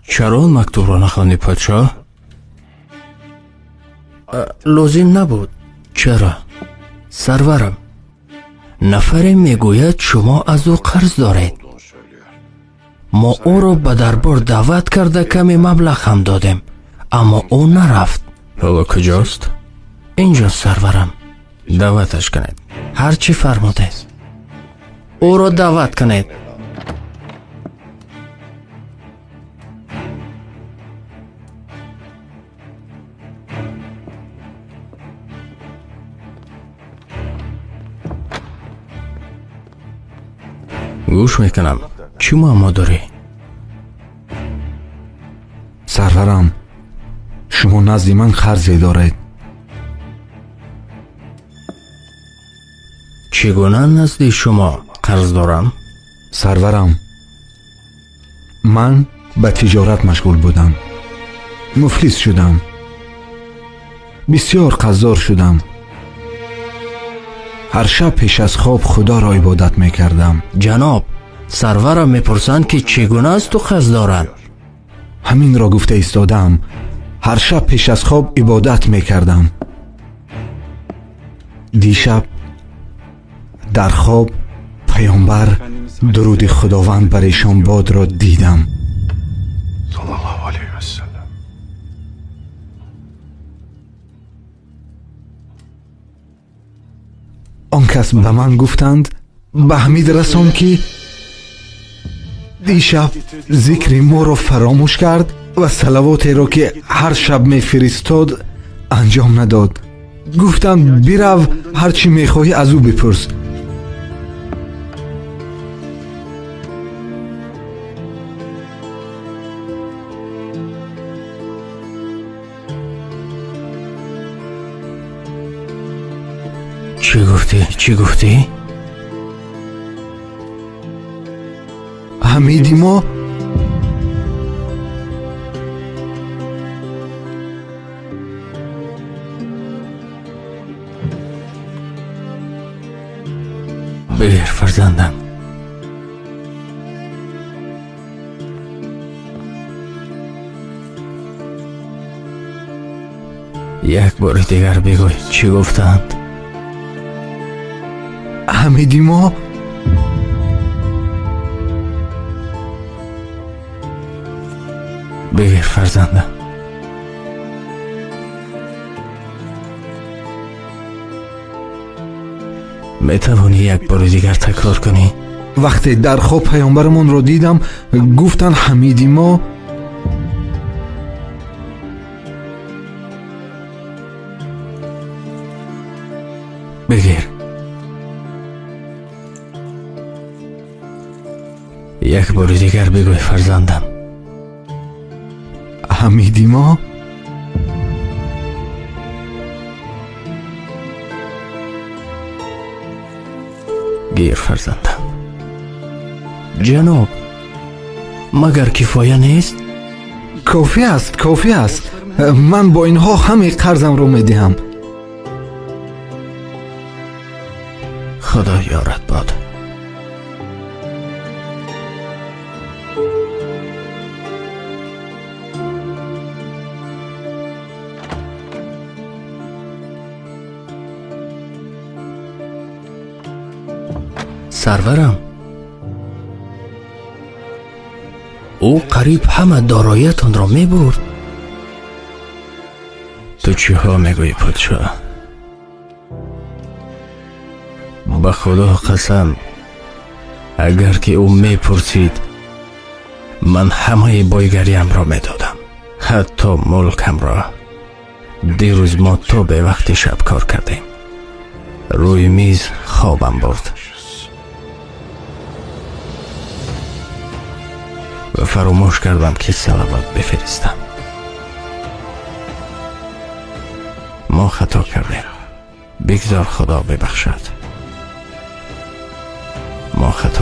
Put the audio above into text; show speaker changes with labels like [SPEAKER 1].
[SPEAKER 1] Чаро он мактубро нахондӣ, подшоҳ? Лозим набуд. Чаро? Сарварам, нафаре мегӯяд, шумо аз ӯ қарз доред. Мо ӯро ба дарбор даъват карда каме маблағ ҳам додем, аммо ӯ нарафт. Ҳоло куҷост? Инҷост, сарварам. Даъваташ кунед. Ҳар чӣ фармудед. Ӯро даъват кунед. Гӯш мекунам. Чӣ муаммо дорӣ?
[SPEAKER 2] Сарварам, шумо назди ман қарзе доред.
[SPEAKER 1] Чӣ гуна назди шумо қарз дорам?
[SPEAKER 2] Сарварам, ман ба тиҷорат машғул будам. Муфлис шудам. Бисёр қарздор шудам. Ҳар шаб пеш аз хоб Худоро ибодат мекардам.
[SPEAKER 1] Ҷаноб, сарварам мепурсанд, ки чӣ гуна аз ту қарз доранд?
[SPEAKER 2] Ҳаминро гуфта истодаам. Ҳар шаб пеш аз хоб ибодат мекардам. Дишаб дар хоб паёмбар, дуруди Худованд бар эшон бодро, дидам.
[SPEAKER 3] Саллаллоҳу алайҳи вассалам.
[SPEAKER 2] Он кас ба ман гуфтанд, ба Ҳамид расон, ки дишаб зикри моро фаромӯш кард ва салавотеро, ки ҳар шаб мефиристод, анҷом надод. Гуфтанд, бирав, ҳар чӣ мехоҳӣ аз ӯ бипурс.
[SPEAKER 1] Чӣ гуфтӣ? Чӣ гуфтӣ?
[SPEAKER 2] Ҳамиди мо
[SPEAKER 1] Бигир, фарзандам. Як бори дигар бигӯй, чӣ гуфтанд?
[SPEAKER 2] Ҳамиди мо
[SPEAKER 1] Бигир, фарзандам. Метавонӣ як бори дигар такрор кунӣ?
[SPEAKER 2] Вақте дар хоб паёмбарамонро дидам, гуфтанд, Ҳамиди мо
[SPEAKER 1] Бигир. Як бори дигар бигӯй, фарзандам.
[SPEAKER 2] Ҳамиди мо
[SPEAKER 1] Гир, фарзандам. Ҷаноб, магар кифоя нест?
[SPEAKER 2] Кофӣ аст, кофӣ аст. Ман бо инҳо ҳамаи қарзамро медиҳам.
[SPEAKER 1] Худо ёрат бод. Сарварам, ӯ қариб ҳама дороиятонро мебурд. Ту чиҳо мегӯӣ, подшоҳ? Ба Худо қасам, агар ки ӯ мепурсид, ман ҳамаи бойгариамро медодам, ҳатто мулкамро. Дирӯз мо то бевақти шаб кор кардем. Рӯи миз хобам бурд ва фаромӯш кардам, ки салавот бифиристам. Мо хато кардем. Бигзор Худо бибахшад. Мо хато